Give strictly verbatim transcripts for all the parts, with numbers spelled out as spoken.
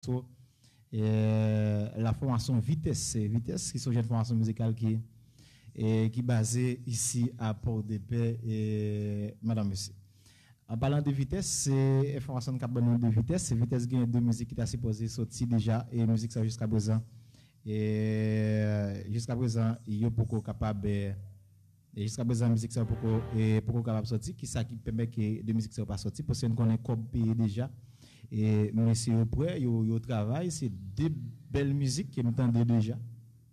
So, eh, la fòmasyon Vitès, Vitès, ki se yon jèn fòmasyon mizikal ki, eh, ki baze isi a Pòdepè, eh, madanm mesye. An palan de Vitès, se enfòmasyon k ap ban nou de Vitès. Vitès gen de mizik ki ta sipoze soti deja, e mizik sa jiska prezan, e jiska prezan, yo poko kapab, e, e jiska prezan, mizik sa yo poko, e, poko kapab soti. Kisa ki pèmèt ke de mizik sa yo pa soti? Paske n konnen kòb peye deja. E mesye yo prè, yo, yo travay, se de bèl mizik ke m tande deja.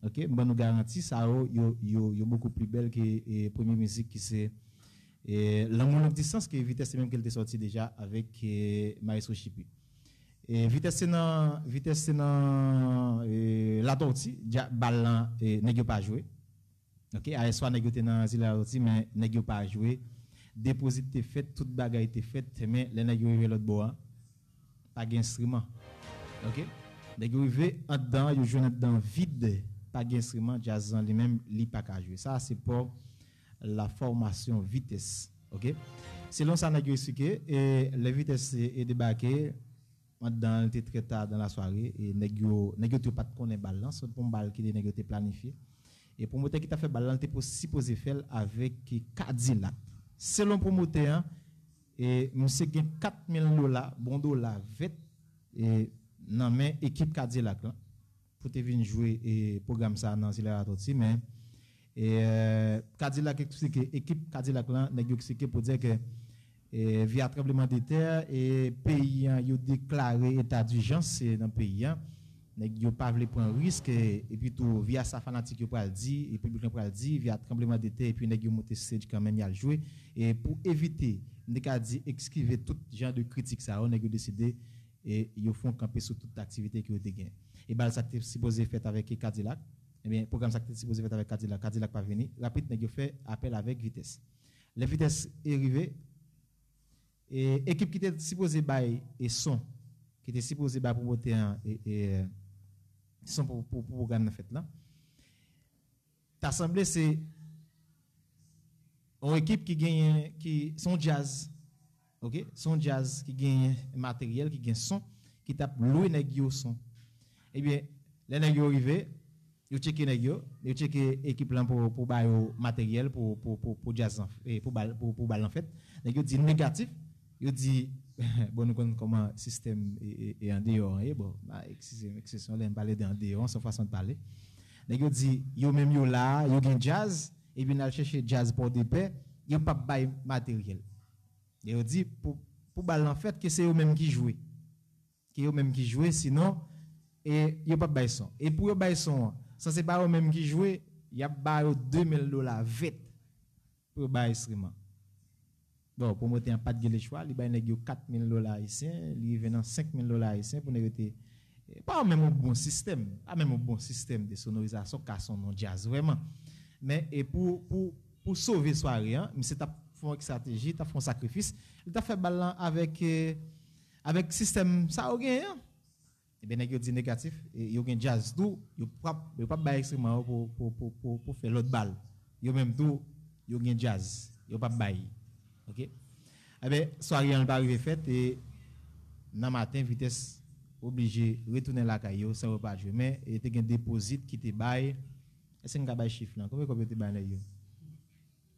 Ok, m ban nou garanti, sa yo, yo, yo, yo bokou pli bèl ke, e, premye mizik ki se, e, Lanmou Long Distans, ke Vitès se menm ke l te sòti deja avèk, e, Maestro Chipi. E, Vitès se nan, Vitès se nan, e, Latòti, dja, bal lan, e, nèg yo pa jwe. Ok, ayè swa nèg yo te nan Zile Latòti, men nèg yo pa jwe. Depozit te fèt, tout bagay te fèt, men lè nèg yo rive lòt bò a, pa gen enstriman. Ok? Nèg yo rive anndan, yo jwenn anndan vid, pa gen enstriman, djaz lan li menm, li pa ka jwe. Sa se pò la fòmasyon Vitès. Ok? Selon sa nèg yo eksplike, e lè Vitès e, e debake, anndan, li te trè ta dan lasware, e nèg yo, nèg yo tou pa t konnen bal lan, se pou yon bal ki te nèg yo te planifye. E pwomotè ki t ap fè bal lan, li te po-, sipoze fè l avèk Kadilak. Selon pwomotè an, e misye gen kat mil dola, bon dola vèt, e nan men ekip Kadilak lan, pou te vin jwe, e, pwogram sa a nan Zile Latòti, men, e, Kadilak eksplike, ekip Kadilak lan, nèg yo eksplike pou di ke, e, via tranblemanntè, e, peyi an, yo deklare eta dijans, e, nan peyi an. Nèg yo pa vle pran risk, e, epi tou, via sa fanatik yo pral di, e piblik lan pral di, via tranblemanntè, epi nèg yo monte stage kanmenm, y al jwe. E pou evite, m te ka di, eskive tout jan de kritik sa yo, nèg yo deside, e yo fè yon kanpe sou tout aktivite ke yo te gen. E bal sa ki te sipoze fèt avèk Kadilak, ebyen, pwogram sa ki te sipoze fèt avèk Kadilak, Kadilak pa vini. Rapid, nèg yo fè apèl avèk Vitès. Lè Vitès e rive, e ekip ki te sipoze bay e son, ki te sipoze bay pwomotè an e, e son pou, pou, pou pwogram nan fèt lan, ta sanble se yon ekip ki genyen, ki, se yon djaz, ok? Se yon djaz ki genyen materyèl, ki gen son, ki t ap lwe nèg yo son. Ebyen, lè nèg yo rive, yo tcheke nèg yo, yo tcheke ekip lan pou, pou ba yo materyèl pou, pou, pou, pou djaz lan, e pou bal, pou, pou bal lan fèt. Nèg yo di negatif, yo di, bon, nou konn kòman sistèm e, e, e andeyò an ye, bon, a, eskize m, ekspresyon, lè m pale de andeyò an, se yon fason de pale. Nèg yo di, yo menm yo la, yo gen djaz, epi n al chèche djaz Pòdepè, yo p ap bay materyèl. E yo di, pou, pou bal lan fèt, ke se yo menm ki jwe. Ke yo menm ki jwe, sinon, e yo p ap bay son. E pou yo bay son an, san se pa yo menm ki jwe, y ap ba yo de mil dola vèt pou yo bay enstriman. Bon, pwomotè an pa t gen lechwa, li bay nèg yo kat mil dola ayisyen, li rive nan senk mil dola ayisyen pou nèg yo te, e, pa menm yon bon sistèm, pa menm yon bon sistèm de sonorizasyon, ka son yon djaz vrèman. Men, e pou, pou, pou sove sware an, misye t ap fè yon estrateji, t ap fè yon sakrifis, li t ap fè bal lan avèk, e, avèk sistèm sa yo genyen an. Ebyen, nèg yo di negatif, e yo gen djaz tou, yo p ap, yo p ap bay enstriman yo pou, pou, pou, pou, pou fè lòt bal. Yo menm tou, yo gen djaz, yo p ap bay. Ok? Ebyen, sware an pa rive fèt, e nan maten, Vitès oblije retounen lakay yo san yo pa jwe. Men, e te gen depozit ki te bay, èske n ka bay chif lan? Konbyen kòb yo te bay nèg yo?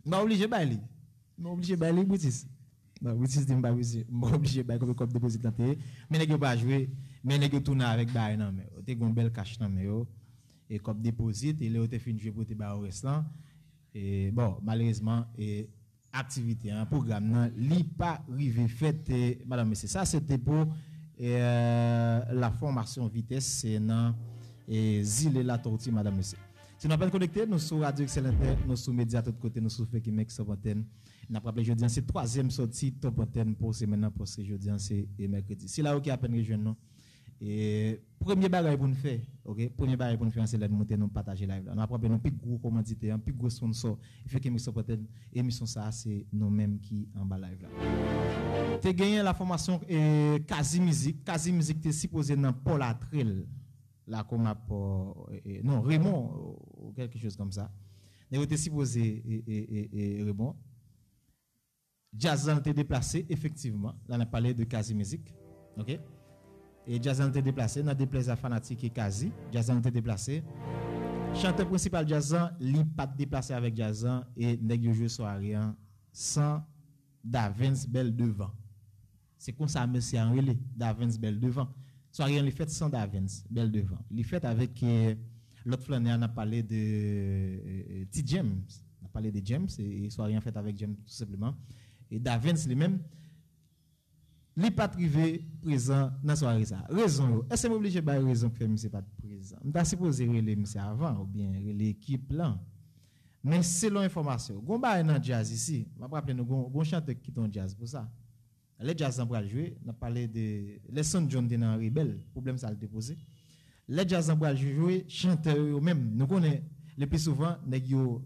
M pa oblije bay li. M oblije bay li, Britis. Non, Britis di m pa oblije. M pa oblije bay konbyen kòb depozit lan te ye. Men nèg yo pa jwe. Men nèg yo tounen avèk bagay nan men yo. Te gen yon bèl kach nan men yo. E kòb depozit. E lè yo te fin jwe pou yo te ba yo rès lan. E, bon, malerezman, e, aktivite an, pwogram nan, li pa rive fèt, e, madanm, mesye. Sa, se te pou, e, la fòmasyon Vitès, e, nan, e, Zile Latòti, madanm, mesye. Si nou apèn konekte, nou sou Radyo Excel Inter, nou sou medya tout kote, nou sou Fenk Mex Top Antenne. N ap raple jodi an se twazyèm sòti Top Antenne pou semèn nan, paske jodi an se, e, mèkredi. Sila yo ki apèn rejwenn nou, e, premye bagay pou n fè, ok, premye bagay pou n fè an se lè n moute nou pataje live la. Nou ap raple nou pi gwo kòmanditè an, pi gwo sponsò Fenk Mex Top Antenne, emisyon sa a se nou menm ki anba live la. Te genyen la fòmasyon, e, Kazi Mizik. Kazi Mizik te sipoze nan Pò Latrèl. Lakomap, e, e, non, Remon, ou quelque chose comme ça. Nèg yo te sipoze, e, e, e, e, Remon. Djaz lan te deplase, efektivman. La, n ap pale de Kazi Mizik. Ok? E djaz lan te deplase, nan deplèz a fanatik e Kazi, djaz lan te deplase. Chantè prensipal djaz lan, li pa t deplase avèk djaz lan, e nèg yo jwe sware an san Davens Bèl Devan. Se konsa mesye an rele, Davens Bèl Devan. Sware an li fèt san Davens Bèl Devan. Li fèt avèk eh, lòt flannè a, n ap pale de eh, eh, Ti James. N ap pale de James, e, e sware an fèt avèk James tou senpleman. E Davens li menm, li pa t rive prezan nan sware sa. Rezon yo. Èske m oblije bay rezon ki fè misye pa t prezan? M ta sipoze rele misye avan oubyen rele ekip lan. Men selon enfòmasyon, gon bagay nan djaz isi, m ap raple nou, gon, gon chantè ki kite yon djaz pou sa. Lè djaz lan pral jwe, n ap pale de lè Son John te nan Rebèl, pwoblèm sa a l te poze. Lè djaz lan pral jwe, chantè yo, yo menm, nou konnen, le pli souvan, nèg yo,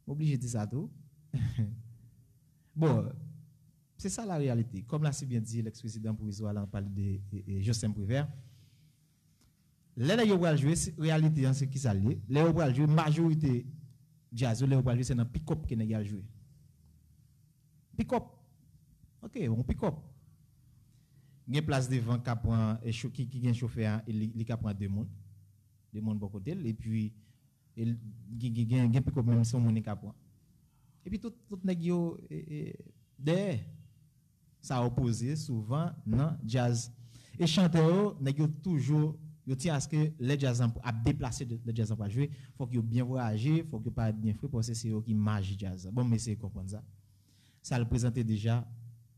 m oblije di sa tou. Bon, se sa la reyalite. Kòm l a si byen di, lèks prezidan pwovizwa la, an pale de e, e, Jocelyn Privert. Lè nèg yo pral jwe, se- reyalite an, se ki sa l ye. Lè yo pral jwe, majorite djaz yo, lè yo pral jwe, se nan pikòp ke nèg yo al jwe. Pikòp. Ok, yon pikòp. Gen plas devan ka pran, e, cho- ki, ki gen chofè a, e li, li ka pran de moun. De moun bò kote l, epi e l- gen, gen, gen, gen pikòp menm se yon moun li ka pran. Epi tout, tout nèg yo e, e, dèyè. Sa opoze souvan nan djaz. E chantè yo, nèg yo toujou, yo tyen aske lè djaz lan ap deplase, lè djaz lan pral jwe, fòk yo byen vwayaje, fòk yo parèt byen fre, paske se yo ki maj djaz lan. Bon, m eseye konprann sa. Sa l prezante deja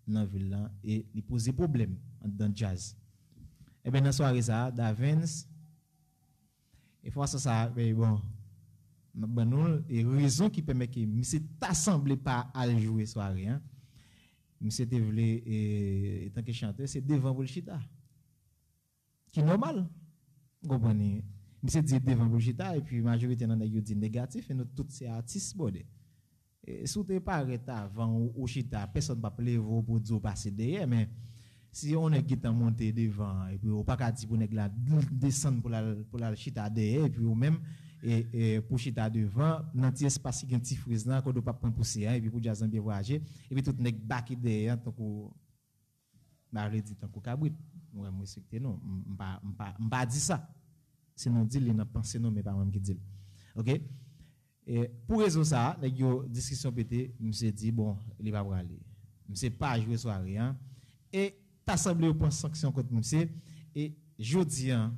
nan vil lan e li poze pwoblèm anndan djaz. Ebyen, nan sware sa a, Davens, enfòmasyon sa a, men bon, m ap ban nou l, e rezon ki pèmèt ke misye ta sanble pa al jwe sware an, misye te vle, e, etanke chantè, se devan pou l chita. Ki nòmal. Ou konprann li? Misye di devan pou l chita, epi majorite nan nèg yo di negatif, e nou tout se atis, brother. E, si w te parèt avan, ou, ou chita, pèsonn p ap leve w pou di w pase dèyè, men si yon nèg gentan monte devan, epi ou pa ka di pou nèg la desann pou l al, pou l al chita dèyè, epi ou menm, e, e, pou chita devan, nan ti espas ki gen ti friz lan, kote w p ap pran pousyè a, epi pou djaz lan byen vwayaje, epi tout nèg bake dèyè an, tankou, m pa vle di tankou kabrit, mwen m respekte nou, m, m pa, m pa, m pa di sa. Se nou di l, li nan panse nou, men pa mwen m ki di l. Ok? E, pou rezon sa a, nèg yo, diskisyon pete, misye di, bon, li pa prale. Misye pa jwe sware an. E ta sanble yo pran sanksyon kont misye. E jodi an,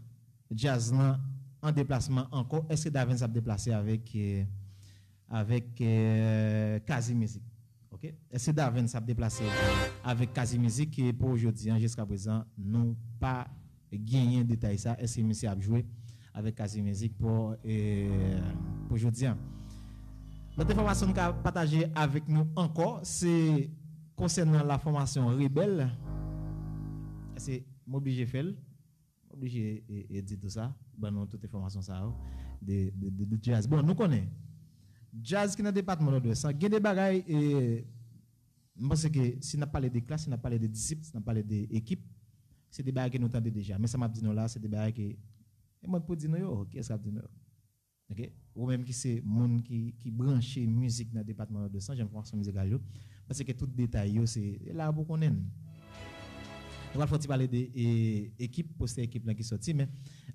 djaz lan an deplasman ankò. Èske Davens ap deplase avèk, e, avèk, e, Kazi Mizik? Ok? Èske Davens ap deplase avèk Kazi Mizik? E pou jodi an, jiska prezan, nou pa genyen detay sa. Èske misye ap jwe avèk Kazi Mizik pou, e, pou jodi an? Lòt enfòmasyon nou ka pataje avèk nou ankò, se konsènan la fòmasyon Rebèl. Èske m oblije fè l? M oblije e, e di tou sa, ban nou tout enfòmasyon sa yo de, de, de, de djaz. Bon, nou konnen, djaz ki nan depatman Nòdwès lan, gen de bagay, e, m panse ke si n ap pale de klas, si n ap pale de disip, si n ap pale de ekip, se de bagay ke nou tande deja. Men sa m ap di nou la, se de bagay ke, e mwen k pou di nou yo, kiyès k ap di nou yo? Ok? Ou menm ki se moun ki, ki branche mizik nan depatman Nòdwès lan, jèn fòmasyon mizikal yo, paske tout detay yo, se e la pou konnen. Nou pral fè ti pale de e, ekip, postè ekip lan ki sòti, men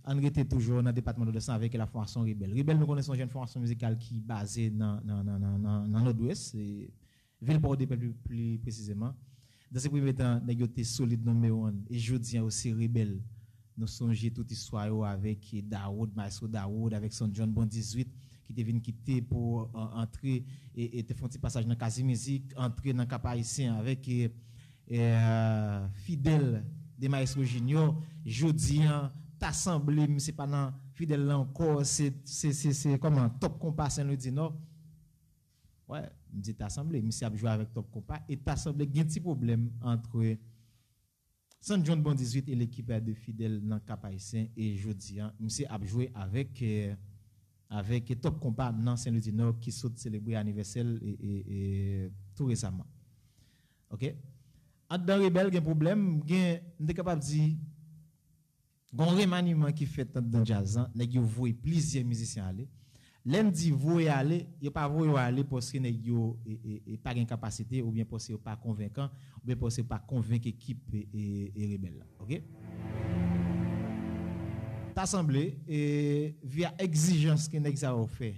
ann rete toujou nan depatman Nòdwès lan avèk la fòmasyon Rebèl. Rebèl, nou konnen se yon jèn fòmasyon mizikal ki baze nan, nan, nan, nan, nan, nan Nòdwès, e, vil Pòdepè pli, pli presizeman. Nan se premye tan, nèg yo te solid number one, e jodi an yo se Rebèl. Nou sonje tout istwa yo avèk Dawood, Maestro Dawood, avèk Son John Bon dizuit, ki te vin kite pou, e, antre, e, e te fè yon ti pasaj nan Kazi Mizik, antre nan Kap Ayisyen avèk, e, e, Fidèl de Maestro Junior. Jodi an, ta sanble, misye pa nan Fidèl la ankò, se, se, se, se, kòman, Top Konpa Sen Lwi di Nò. Wè, m di ta sanble, misye ap jwe avèk Top Konpa, e ta sanble gen ti pwoblèm antre San John Bon dizuit e lekip de Fidèl nan Kap Ayisyen, e jodi an, misye ap jwe avèk, e, avèk Top Konpa nan Sen Lwi di Nò ki sot selebre anivèsè l, e, e, e, tou resaman. Ok? Anndan Rebèl gen pwoblèm, gen, m te kapab di, gon remaniman ki fèt anndan djaz lan, nèg yo voye plizyè mizisyen ale. Lè n di voye ale, yo pa voye w ale paske nèg yo e, e, e pa gen kapasite, oubyen paske yo pa konvenkan, oubyen paske yo pa konvenk ekip e, e, e rebèl la. Oke? Ta sanble, e, via egzijans ke nèg sa yo fè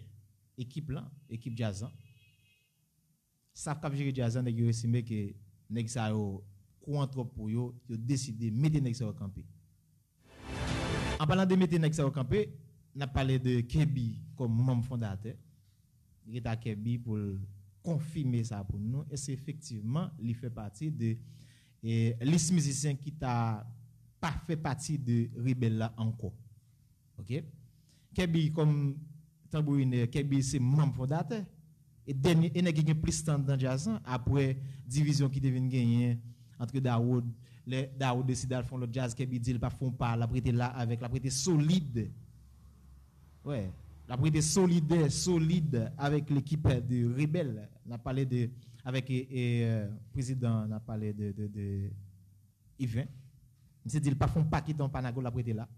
ekip lan, ekip djaz lan, staff k ap jere djaz lan, nèg yo estime ke nèg sa yo kouran twòp pou yo, yo deside mete nèg sa yo kanpe. An palan de mete nèg sa yo kanpe, n ap pale de Kèbi kòm manm fondatè. Li rete a Kèbi pou l konfime sa pou nou. Èske efektivman li fè pati de e, lis mizisyen ki ta pa fè pati de rebèl la ankò? Oke? Kèbi kòm tanbourinè, Kèbi se manm fondatè. E dènye, e nèg ki gen plis tan nan djaz lan, apre divizyon ki te vin genyen antre Dawood, lè Dawood deside al fè yon lòt djaz, Kèbi di l p ap fè yon pa, l ap rete la avèk, l ap rete solid. Wè, l ap rete solidè, solid avèk lekip de rebèl. N ap pale de, avèk e, e, prezidan, n ap pale de, de, de Yven. Misye di l pa fè yon pa kite yon pa nan gòl, l ap rete la.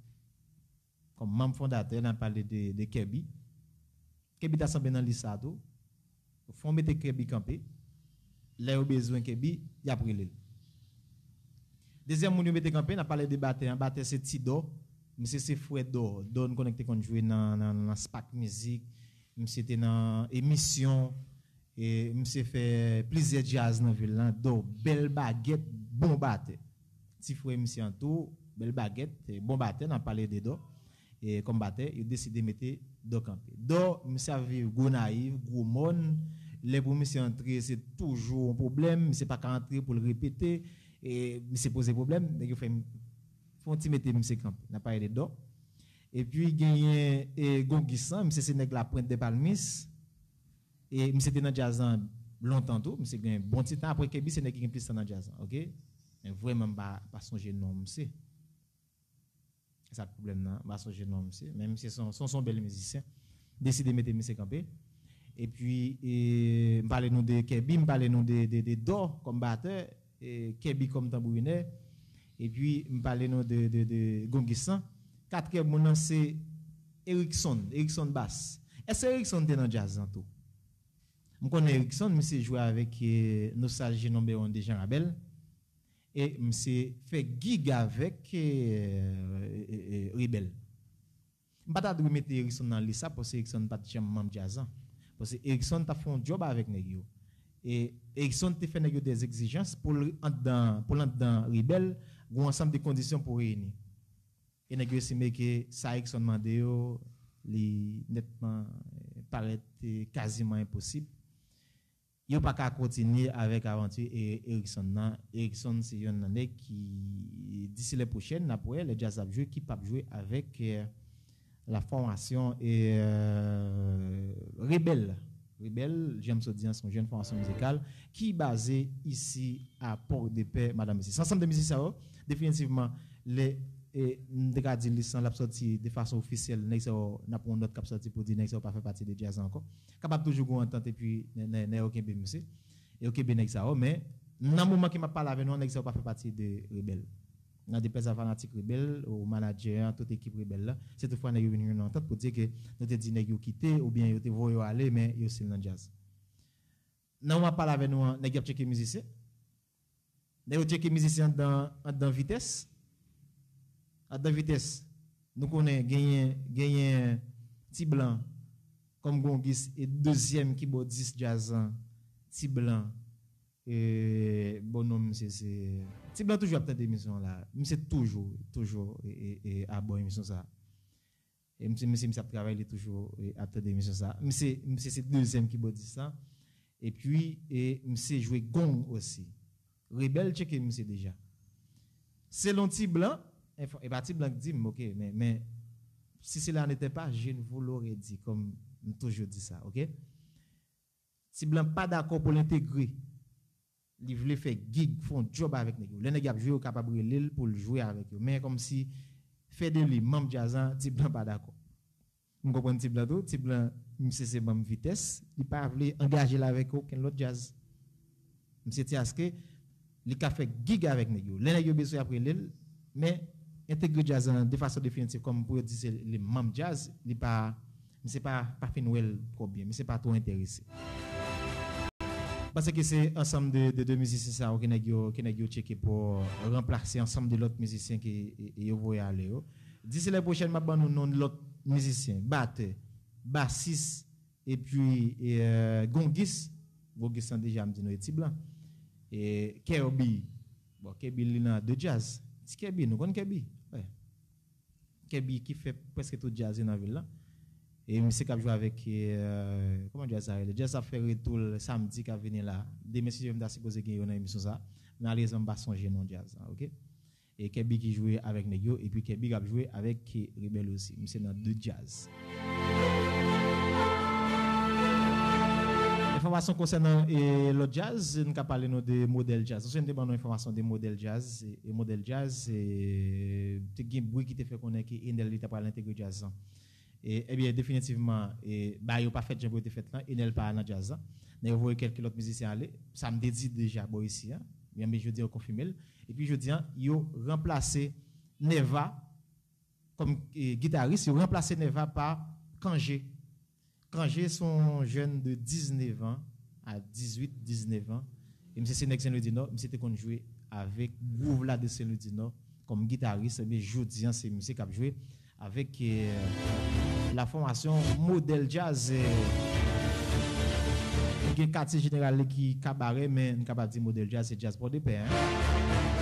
Kòm manm fondatè, n ap pale de, de Kèbi. Kèbi ta sanble nan lis sa a tou. Fò w mete Kèbi kanpe. Lè yo bezwen Kèbi, y ap rele l. Dezyèm moun yo mete kanpe, n ap pale de batè an. Batè se Ti Dò. Misye se frè Dò. Dò, n konnen ki te konn jwe nan, nan, nan Spark Music. Misye te nan emisyon. E misye fè plizyè djaz nan vil lan. Dò, bèl bagèt, bon batè. Ti frè misye an tou, bèl bagèt, e bon batè, n ap pale de Dò. E kòm batè, yo deside mete Dò kanpe. Dò, misye ap viv Gonayiv, Gwo Mòn. Lè pou misye antre, se toujou yon pwoblèm. Misye pa ka antre pou l repete. E misye poze pwoblèm. Nèg yo fè, fè yon ti mete misye kanpe. N ap pale de Dò. Epi genyen e, Gongis lan, misye se nèg Lapwent de Palmis. E misye te nan djaz lan lontan tou. Misye gen bon ti tan. Apre Kèbi, se nèg ki gen plis tan nan djaz lan, oke? Men vrèman, m pa, pa sonje non misye. Se sa k pwoblèm nan, m pa sonje non misye. Men misye se yon, se yon, se yon bèl mizisyen. Deside mete misye kanpe. Epi, e, m pale nou de Kèbi, m pale nou de, de, de Dò kòm batè, e, Kèbi kòm tanbourinè. Epi, m pale nou de, de, de Gongis lan. Katriyèm moun nan se Erikson, Erikson bas. Èske Erikson te nan djaz lan tou? M konnen Erikson, misye jwe avèk, e, Nostalgie Number One de Jan Rabèl. E misye fè gig avèk, e, e, e, e, Rebèl. M pa ta dwe mete Erikson nan lis sa, paske Erikson pa t janm manm djaz lan. Paske Erikson t ap fè yon djòb avèk nèg yo. E Erikson te fè nèg yo de egzijans pou l anndan, pou l anndan Rebèl, gen yon ansanm de kondisyon pou reyini. E nèg yo estime ke sa Erikson mande yo, li nètman, e, parèt, e, kaziman enposib. Yo pa ka kontinye avèk avanti e Erikson nan. Erikson se yonn nan nèg ki, d'ici l'année prochaine, n ap wè lè djaz ap jwe, ki p ap jwe avèk, e, la fòmasyon e, e, Rebèl. Rebèl, jan m sot di an, se yon jèn fòmasyon mizikal ki baze isi a Pòdepè, madanm mesye. Se ansanm de mizisyen sa yo, definitivman, lè, e, m te ka di lis lan, l ap sòti de fason ofisyèl, nèg sa yo, n ap wè yon nòt k ap sòti pou di nèg sa yo pa fè pati de djaz la ankò. Kapab toujou gen yon antant epi nè, nè, nè yo kenbe misye. E yo kenbe nèg sa yo, men nan moman ke m ap pale avè nou an, nèg sa yo pa fè pati de Rebèl. Nan de pèsa fanatik Rebèl, ou manadjè an, tout ekip Rebèl la, se toutfwa nèg yo vin jwenn yon antant pou di ke nou te di nèg yo kite, oubyen yo te voye yo ale, men yo still nan djaz. Nan moman m ap pale avè nou an, nèg yo ap tcheke mizisyen. Nèg yo tcheke mizisyen anndan, anndan Vitès. Anndan Vitès, nou konnen genyen, genyen Ti Blan kòm Gongis e dezyèm kibòdis djaz lan, Ti Blan. E, bon, non, misye se, Ti Blan toujou ap tande emisyon an la. Misye toujou, toujou, e, e, e, abò emisyon sa. E misye, misye, misye ap travay, li toujou, e, ap tande emisyon sa. Misye, misye se dezyèm kibòdis la. Epi, e, misye jwe gong osi. Rebèl tcheke misye deja. Selon Ti Blan, e pa Ti Blan ki di m, oke, men, men, si cela n'était pas, je ne vous l'aurais dit, kòm m toujou di sa, oke? Ti Blan pa dakò pou l entegre. Li vle fè gig, fè yon djòb avèk nèg yo. Lè nèg yo ap jwe, yo kapab rele l pou l jwe avèk yo. Men kòmsi fè de li manm djaz la, Ti Blan pa dakò. M konprann Ti Blan tou. Ti Blan, misye se manm Vitès. Li pa vle angaje l avèk okenn lòt djaz. Misye di aske li ka fè gig avèk nèg yo. Lè nèg yo bezwen, y ap rele l. Men entegre djaz la de fason definitif, kòm pou yo di se li manm djaz, li pa, Misye pa, pa fin wè l twò byen. Misye pa twò enterese. Paske se ansanm de, de, de mizisyen sa yo ke nèg yo, ke nèg yo tcheke pou ranplase ansanm de lòt mizisyen ke e, e yo voye ale yo. Disi lè pwochèn, m ap ban nou non lòt mizisyen, batè, basis, epi e, gongis. Gongis lan deja m di nou e ti blan. E Kerby. Bon, Kerby li nan de djaz. Ti Kerby, nou konn Kerby? Wè. Kerby ki fè prèske tout djaz yo nan vil lan. E misye k ap jwe avèk, e, kòman djaz sa rele? Djaz sa ap fè retou l samdi k ap vini la. Demen, si Dye vle, m ta sipoze gen yo nan emisyon sa. Malerezman, m pa sonje non djaz la, oke? E Kerby ki jwe avèk nèg yo, epi Kerby k ap jwe avèk Rebel osi. Misye nan de djaz. Enfòmasyon konsènan e, lòt djaz, n ka pale nou de modèl djaz. Paske m te ban nou enfòmasyon de modèl djaz, e, e modèl djaz, e, te gen bri ki te fè konnen ke Enel li ta pral entegre djaz lan. E, ebyen, definitivman, e, bagay yo pa fèt jan pou yo te fèt lan, Enel pa nan djaz lan. Nèg yo voye kèlke lòt mizisyen ale, sa m te di deja bò isi an, men jodi an yo konfime l. Epi jodi an, yo ranplase Neva kòm, e, gitaris, yo ranplase Neva pa Kanje. Kanje se yon jèn de diznèf an a dizuit, diznèf an. E misye se nèg Sen Lwi di Nò, misye te konn jwe avèk gwouv la de Sen Lwi di Nò kòm gitaris, ebyen jodi an se misye k ap jwe avèk, e, la fòmasyon Modèl Djaz. E, gen katye jeneral li ki Kabarè, men n kapab di Modèl Djaz se djaz Pòdepè, en.